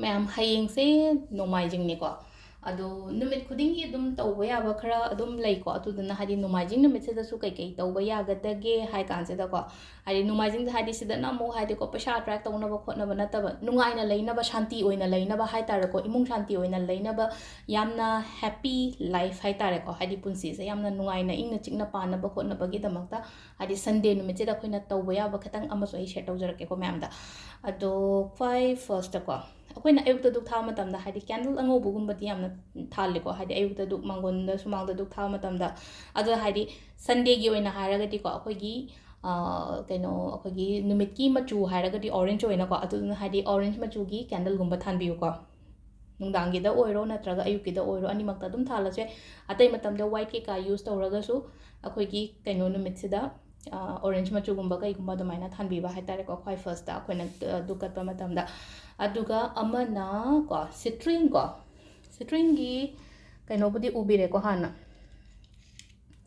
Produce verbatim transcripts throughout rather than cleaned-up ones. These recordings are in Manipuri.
ꯃꯌꯥꯝ, ꯍꯌꯦꯡꯁꯦ ꯅꯣꯡꯃꯥꯏꯖꯤꯡꯅꯤꯀꯣ꯫ ꯑꯗꯣ ꯅꯨꯃꯤꯠ ꯈꯨꯗꯤꯡꯒꯤ ꯑꯗꯨꯝ ꯇꯧꯕ ꯌꯥꯕ ꯈꯔ ꯑꯗꯨꯝ ꯂꯩꯀꯣ꯫ ꯑꯗꯨꯗꯨꯅ ꯍꯥꯏꯗꯤ ꯅꯣꯡꯃꯥꯏꯖꯤꯡ ꯅꯨꯃꯤꯠꯁꯤꯗꯁꯨ ꯀꯩꯀꯩ ꯇꯧꯕ ꯌꯥꯒꯗꯒꯦ ꯍꯥꯏ ꯀꯥꯟꯁꯤꯗꯀꯣ, ꯍꯥꯏꯗꯤ ꯅꯣꯡꯃꯥꯏꯖꯤꯡꯗ ꯍꯥꯏꯗꯤ ꯁꯤꯗꯅ ꯑꯃꯨꯛ ꯍꯥꯏꯗꯤꯀꯣ, ꯄꯩꯁꯥ ꯑꯦꯇ꯭ꯔꯦꯛ ꯇꯧꯅꯕ ꯈꯣꯠꯅꯕ ꯅꯠꯇꯕ, ꯅꯨꯡꯉꯥꯏꯅ ꯂꯩꯅꯕ, ꯁꯥꯟꯇꯤ ꯑꯣꯏꯅ ꯂꯩꯅꯕ ꯍꯥꯏ ꯇꯥꯔꯦꯀꯣ, ꯏꯃꯨꯡ ꯁꯥꯟꯇꯤ ꯑꯣꯏꯅ ꯂꯩꯅꯕ, ꯌꯥꯝꯅ ꯍꯦꯄꯤ ꯂꯥꯏꯐ ꯍꯥꯏ ꯇꯥꯔꯦꯀꯣ, ꯍꯥꯏꯗꯤ ꯄꯨꯟꯁꯤꯁꯦ ꯌꯥꯝꯅ ꯅꯨꯡꯉꯥꯏꯅ ꯏꯪꯅ ꯆꯤꯛꯅ ꯄꯥꯟꯅꯕ ꯈꯣꯠꯅꯕꯒꯤꯗꯃꯛꯇ ꯍꯥꯏꯗꯤ ꯁꯟꯗꯦ ꯅꯨꯃꯤꯠꯁꯤꯗ ꯑꯩꯈꯣꯏꯅ ꯇꯧꯕ ꯌꯥꯕ ꯈꯤꯇꯪ ꯑꯃꯁꯨ ꯑꯩ ꯁꯦꯌꯔ ꯇꯧꯖꯔꯛꯀꯦꯀꯣ ꯃꯌꯥꯝꯗ꯫ ꯑꯗꯣ ꯈ꯭ꯋꯥꯏ ꯐꯥꯔꯁꯇꯀꯣ, ꯑꯩꯈꯣꯏꯅ ꯑꯌꯨꯛꯇ ꯙꯨꯛ ꯊꯥꯕ ꯃꯇꯝꯗ ꯍꯥꯏꯗꯤ ꯀꯦꯟꯗꯜ ꯑꯉꯧꯕꯒꯨꯝꯕꯗꯤ ꯌꯥꯝꯅ ꯊꯥꯜꯂꯦꯀꯣ, ꯍꯥꯏꯗꯤ ꯑꯌꯨꯛꯇ ꯙꯨꯛ ꯃꯥꯡꯒꯣꯟꯗ ꯁꯨꯃꯥꯡꯗ ꯙꯨꯛ ꯊꯥꯕ ꯃꯇꯝꯗ꯫ ꯑꯗꯣ ꯍꯥꯏꯗꯤ ꯁꯟꯗꯦꯒꯤ ꯑꯣꯏꯅ ꯍꯥꯏꯔꯒꯗꯤꯀꯣ, ꯑꯩꯈꯣꯏꯒꯤ ꯑ, ꯀꯩꯅꯣ, ꯑꯩꯈꯣꯏꯒꯤ ꯅꯨꯃꯤꯠꯀꯤ ꯃꯆꯨ ꯍꯥꯏꯔꯒꯗꯤ ꯑꯣꯔꯦꯟꯖ ꯑꯣꯏꯅꯀꯣ, ꯑꯗꯨꯗꯨꯅ ꯍꯥꯏꯗꯤ ꯑꯣꯔꯦꯟꯖ ꯃꯆꯨꯒꯤ ꯀꯦꯟꯗꯜꯒꯨꯝꯕ ꯊꯥꯟꯕꯤꯌꯨꯀꯣ꯫ ꯅꯨꯡꯗꯥꯡꯒꯤꯗ ꯑꯣꯏꯔꯣ ꯅꯠꯇ꯭ꯔꯒ ꯑꯌꯨꯛꯀꯤꯗ ꯑꯣꯏꯔꯣ, ꯑꯅꯤꯃꯛꯇ ꯑꯗꯨꯝ ꯊꯥꯜꯂꯁꯨ ꯌꯥꯏ꯫ ꯑꯇꯩ ꯃꯇꯝꯗ ꯋꯥꯏꯠ ꯀꯩꯀꯥ ꯌꯨꯁ ꯇꯧꯔꯒꯁꯨ ꯑꯩꯈꯣꯏꯒꯤ ꯀꯩꯅꯣ ꯅꯨꯃꯤꯠꯁꯤꯗ, ꯑ, ꯑꯣꯔꯦꯟꯖ ꯃꯆꯨꯒꯨꯝꯕ ꯀꯩꯒꯨꯝꯕ ꯑꯗꯨꯃꯥꯏꯅ ꯊꯥꯟꯕꯤꯕ ꯍꯥꯏ ꯇꯥꯔꯦꯀꯣ, ꯈ꯭ꯋꯥꯏ ꯐꯥꯔꯁꯇ ꯑꯩꯈꯣꯏꯅ, ꯑ, ꯙꯨꯛ ꯀꯠꯄ ꯃꯇꯝꯗ꯫ ꯑꯗꯨꯒ ꯑꯃꯅ ꯀꯣ, ꯁꯤꯇ꯭ꯔꯤꯟ ꯀꯣ, ꯁꯤꯇ꯭ꯔꯤꯟꯒꯤ ꯀꯩꯅꯣꯕꯨꯗꯤ ꯎꯕꯤꯔꯦꯀꯣ ꯍꯥꯟꯅ꯫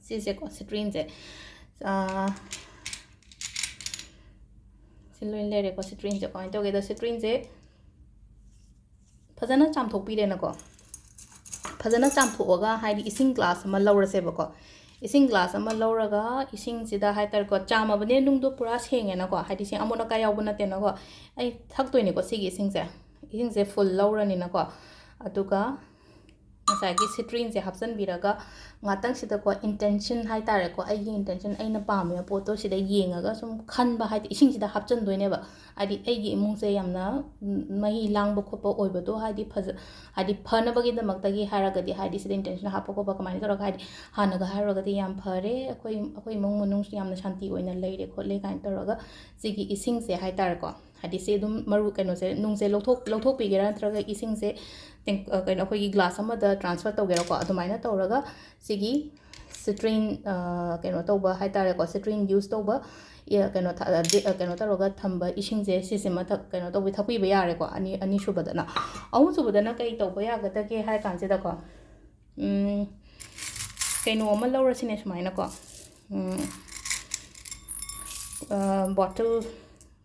ꯁꯤꯁꯦꯀꯣ, ꯁꯤꯇ꯭ꯔꯤꯟꯁꯦ, ꯑ, ꯁꯤ ꯂꯣꯏ ꯂꯩꯔꯦꯀꯣ꯫ ꯁꯤꯇ꯭ꯔꯤꯟꯁꯦ ꯀꯃꯥꯏꯅ ꯇꯧꯒꯦꯗ, ꯁꯤꯇ꯭ꯔꯤꯟꯁꯦ ꯐꯖꯅ ꯆꯥꯝꯊꯣꯛꯄꯤꯔꯦꯅꯀꯣ꯫ ꯐꯖꯅ ꯆꯥꯝꯊꯣꯛꯑꯒ ꯍꯥꯏꯗꯤ ꯏꯁꯤꯡ ꯒ꯭ꯂꯥꯁ ꯑꯃ ꯂꯧꯔꯁꯦꯕꯀꯣ꯫ ꯏꯁꯤꯡ ꯒ꯭ꯂꯥꯁ ꯑꯃ ꯂꯧꯔꯒ ꯏꯁꯤꯡꯁꯤꯗ ꯍꯥꯏ ꯇꯥꯔꯦꯀꯣ, ꯆꯥꯝꯃꯕꯅꯦ, ꯅꯨꯡꯗꯣ ꯄꯨꯔꯥ ꯁꯦꯡꯉꯦꯅꯀꯣ, ꯍꯥꯏꯗꯤ ꯏꯁꯤꯡ ꯑꯃꯣꯠ ꯑꯀꯥꯏ ꯌꯥꯎꯕ ꯅꯠꯇꯦꯅꯀꯣ꯫ ꯑꯩ ꯊꯛꯇꯣꯏꯅꯦꯀꯣ ꯁꯤꯒꯤ ꯏꯁꯤꯡꯁꯦ꯫ ꯏꯁꯤꯡꯁꯦ ꯐꯨꯜ ꯂꯧꯔꯅꯤꯅꯀꯣ꯫ ꯑꯗꯨꯒ ꯉꯁꯥꯏꯒꯤ ꯁꯤꯇ꯭ꯔꯤꯟꯁꯦ ꯍꯥꯞꯆꯤꯟꯕꯤꯔꯒ ꯉꯥꯛꯇꯪꯁꯤꯗꯀꯣ, ꯏꯟꯇꯦꯟꯁꯟ ꯍꯥꯏ ꯇꯥꯔꯦꯀꯣ, ꯑꯩꯒꯤ ꯏꯟꯇꯦꯟꯁꯟ, ꯑꯩꯅ ꯄꯥꯝꯃꯤꯕ ꯄꯣꯠꯇꯣ ꯁꯤꯗ ꯌꯦꯡꯉꯒ ꯁꯨꯝ ꯈꯟꯕ ꯍꯥꯏꯗꯤ ꯏꯁꯤꯡꯁꯤꯗ ꯍꯥꯞꯆꯤꯟꯗꯣꯏꯅꯦꯕ꯫ ꯍꯥꯏꯗꯤ ꯑꯩꯒꯤ ꯏꯃꯨꯡꯁꯦ ꯌꯥꯝꯅ, ꯎꯝ, ꯃꯍꯤ ꯂꯥꯡꯕ ꯈꯣꯠꯄ ꯑꯣꯏꯕꯗꯣ, ꯍꯥꯏꯗꯤ ꯐꯖ-, ꯍꯥꯏꯗꯤ ꯐꯅꯕꯒꯤꯗꯃꯛꯇꯒꯤ ꯍꯥꯏꯔꯒꯗꯤ, ꯍꯥꯏꯗꯤ ꯁꯤꯗ ꯏꯟꯇꯦꯟꯁꯟ ꯍꯥꯞꯄ ꯈꯣꯠꯄ ꯀꯃꯥꯏꯅ ꯇꯧꯔꯒ, ꯍꯥꯏꯗꯤ ꯍꯥꯟꯅꯒ ꯍꯥꯏꯔꯨꯔꯒꯗꯤ ꯌꯥꯝ ꯐꯔꯦ, ꯑꯩꯈꯣꯏ, ꯑꯩꯈꯣꯏ ꯏꯃꯨꯡ ꯃꯅꯨꯡꯁꯨ ꯌꯥꯝꯅ ꯁꯥꯟꯇꯤ ꯑꯣꯏꯅ ꯂꯩꯔꯦ ꯈꯣꯠꯂꯦ ꯀꯥꯏꯅ ꯇꯧꯔꯒ ꯁꯤꯒꯤ ꯏꯁꯤꯡꯁꯦ ꯍꯥꯏ ꯇꯥꯔꯦꯀꯣ, ꯍꯥꯏꯗꯤ ꯁꯤ ꯑꯗꯨꯝ ꯃꯔꯨ ꯀꯩꯅꯣꯁꯦ, ꯅꯨꯡꯁꯦ ꯂꯧꯊꯣꯛ-, ꯂꯧꯊꯣꯛꯄꯤꯒꯦꯔꯥ ꯅꯠꯇ꯭ꯔꯒ ꯏꯁꯤꯡꯁꯦ ꯇꯦꯡ-, ꯑ, ꯀꯩꯅꯣ, ꯑꯩꯈꯣꯏꯒꯤ ꯒ꯭ꯂꯥꯁ ꯑꯃꯗ ꯇ꯭ꯔꯥꯟꯁꯐꯔ ꯇꯧꯒꯦꯔꯥꯀꯣ, ꯑꯗꯨꯃꯥꯏꯅ ꯇꯧꯔꯒ ꯁꯤꯒꯤ ꯁꯤꯇ꯭ꯔꯤꯟ, ꯑ, ꯀꯩꯅꯣ ꯇꯧꯕ ꯍꯥꯏ ꯇꯥꯔꯦꯀꯣ, ꯁꯤꯇ꯭ꯔꯤꯟ ꯌꯨꯁ ꯇꯧꯕ, ꯑꯦ, ꯀꯩꯅꯣ ꯊ-, ꯑ, ꯗꯤ-, ꯑ, ꯀꯩꯅꯣ ꯇꯧꯔꯒ ꯊꯝꯕ ꯏꯁꯤꯡꯁꯦ ꯁꯤꯁꯤꯃ ꯊꯛ-, ꯀꯩꯅꯣ ꯇꯧꯕꯤ-, ꯊꯛꯄꯤꯕ ꯌꯥꯔꯦꯀꯣ꯫ ꯑꯅꯤ-, ꯑꯅꯤꯁꯨꯕꯗꯅ꯫ ꯑꯍꯨꯝꯁꯨꯕꯗꯅ ꯀꯩ ꯇꯧꯕ ꯌꯥꯒꯗꯒꯦ ꯍꯥꯏ ꯀꯥꯟꯁꯤꯗꯀꯣ, ꯎꯝ, ꯀꯩꯅꯣ ꯑꯃ ꯂꯧꯔꯁꯤꯅꯦ ꯁꯨꯃꯥꯏꯅꯀꯣ꯫ ꯎꯝ, ꯑ, ꯕꯣꯇꯜ,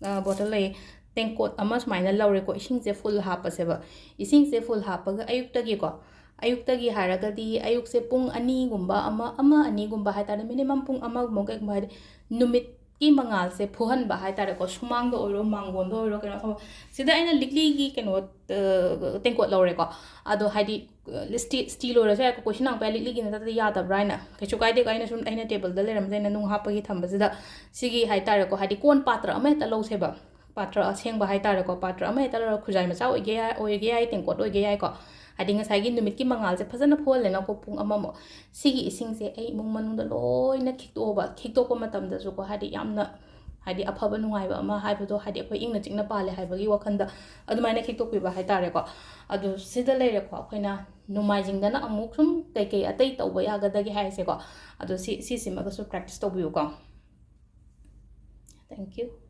ꯑ, ꯕꯣꯇꯜ ꯂꯩ, ꯇꯦꯡꯀꯣꯠ ꯑꯃ ꯁꯨꯃꯥꯏꯅ ꯂꯧꯔꯦꯀꯣ, ꯏꯁꯤꯡꯁꯦ ꯐꯨꯜ ꯍꯥꯞꯄꯁꯦꯕ꯫ ꯏꯁꯤꯡꯁꯦ ꯐꯨꯜ ꯍꯥꯞꯄꯒ ꯑꯌꯨꯛꯇꯒꯤꯀꯣ, ꯑꯌꯨꯛꯇꯒꯤ ꯍꯥꯏꯔꯒꯗꯤ ꯑꯌꯨꯛꯁꯦ ꯄꯨꯡ ꯑꯅꯤꯒꯨꯝꯕ, ꯑꯃ, ꯑꯃ, ꯑꯅꯤꯒꯨꯝꯕ ꯍꯥꯏ ꯇꯥꯔꯦ, ꯃꯤꯅꯤꯃꯝ ꯄꯨꯡ ꯑꯃꯒꯨꯝꯕ ꯀꯩꯒꯨꯝꯕ, ꯍꯥꯏꯗꯤ ꯅꯨꯃꯤꯠꯀꯤ ꯃꯉꯥꯜꯁꯦ ꯐꯨꯍꯟꯕ ꯍꯥꯏ ꯇꯥꯔꯦꯀꯣ, ꯁꯨꯃꯥꯡꯗ ꯑꯣꯏꯔꯣ, ꯃꯥꯡꯒꯣꯟꯗ ꯑꯣꯏꯔꯣ, ꯀꯩꯅꯣ ꯇꯧꯕ꯫ ꯁꯤꯗ ꯑꯩꯅ ꯂꯤꯛꯂꯤꯒꯤ ꯀꯩꯅꯣ, ꯑ, ꯇꯦꯡꯀꯣꯠ ꯂꯧꯔꯦꯀꯣ꯫ ꯑꯗꯣ ꯍꯥꯏꯗꯤ, ꯑ, ꯁ꯭ꯇꯤ-, ꯁ꯭ꯇꯤꯜ ꯑꯣꯏꯔꯁꯨ ꯌꯥꯏꯀꯣ, ꯀꯣꯏꯁꯟ ꯍꯪꯉꯛꯄ ꯌꯥꯏ, ꯂꯤꯛꯂꯤꯒꯤ ꯅꯠꯇ꯭ꯔꯗꯤ ꯌꯥꯗꯕ꯭ꯔꯥ ꯍꯥꯏꯅ꯫ ꯀꯩꯁꯨ ꯀꯥꯏꯗꯦꯀꯣ, ꯑꯩꯅ ꯁꯨꯝ, ꯑꯩꯅ ꯇꯦꯕꯜꯗ ꯂꯩꯔꯝꯕꯁꯦ ꯑꯩꯅ ꯅꯨꯡ ꯍꯥꯞꯄꯒꯤ ꯊꯝꯕꯁꯤꯗ, ꯁꯤꯒꯤ ꯍꯥꯏ ꯇꯥꯔꯦꯀꯣ, ꯍꯥꯏꯗꯤ ꯀꯣꯟ ꯄꯥꯇ꯭ꯔ ꯑꯃ ꯍꯦꯛꯇ ꯂꯧꯁꯦꯕ꯫ ꯄꯥꯇ꯭ꯔ ꯑꯁꯦꯡꯕ ꯍꯥꯏ ꯇꯥꯔꯦꯀꯣ, ꯄꯥꯇ꯭ꯔ ꯑꯃ ꯍꯦꯛꯇ ꯂꯧꯔꯒ, ꯈꯨꯖꯥꯏ ꯃꯆꯥ ꯑꯣꯏꯒꯦ ꯌꯥꯏ, ꯑꯣꯏꯒꯦ ꯌꯥꯏ, ꯇꯦꯡꯀꯣꯠ ꯑꯣꯏꯒꯦ ꯌꯥꯏꯀꯣ꯫ ꯍꯥꯏꯗꯤ ꯉꯁꯥꯏꯒꯤ ꯅꯨꯃꯤꯠꯀꯤ ꯃꯉꯥꯜꯁꯦ ꯐꯖꯅ ꯐꯨꯍꯜꯂꯦꯅꯀꯣ, ꯄꯨꯡ ꯑꯃꯃꯨꯛ꯫ ꯁꯤꯒꯤ ꯏꯁꯤꯡꯁꯦ ꯑꯩ ꯏꯃꯨꯡ ꯃꯅꯨꯡꯗ ꯂꯣꯏꯅ ꯈꯤꯛꯇꯣꯛꯑꯣꯕ꯫ ꯈꯤꯛꯇꯣꯛꯄ ꯃꯇꯝꯗꯁꯨꯀꯣ, ꯍꯥꯏꯗꯤ ꯌꯥꯝꯅ, ꯍꯥꯏꯗꯤ ꯑꯐꯕ ꯅꯨꯡꯉꯥꯏꯕ ꯑꯃ ꯍꯥꯏꯕꯗꯣ, ꯍꯥꯏꯗꯤ ꯑꯩꯈꯣꯏ ꯏꯪꯅ ꯆꯤꯛꯅ ꯄꯥꯜꯂꯦ ꯍꯥꯏꯕꯒꯤ ꯋꯥꯈꯜꯗ ꯑꯗꯨꯃꯥꯏꯅ ꯈꯤꯛꯇꯣꯛꯄꯤꯕ ꯍꯥꯏ ꯇꯥꯔꯦꯀꯣ꯫ ꯑꯗꯨ ꯁꯤꯗ ꯂꯩꯔꯦꯀꯣ, ꯑꯩꯈꯣꯏꯅ ꯅꯣꯡꯃꯥꯏꯖꯤꯡꯗꯅ ꯑꯃꯨꯛ ꯁꯨꯝ ꯀꯩꯀꯩ ꯑꯇꯩ ꯇꯧꯕ ꯌꯥꯒꯗꯒꯦ ꯍꯥꯏꯁꯦꯀꯣ꯫ ꯑꯗꯣ ꯁꯤ, ꯁꯤꯁꯤꯃꯒꯁꯨ practice ꯇꯧꯕꯤꯌꯨꯀꯣ꯫ Thank you꯫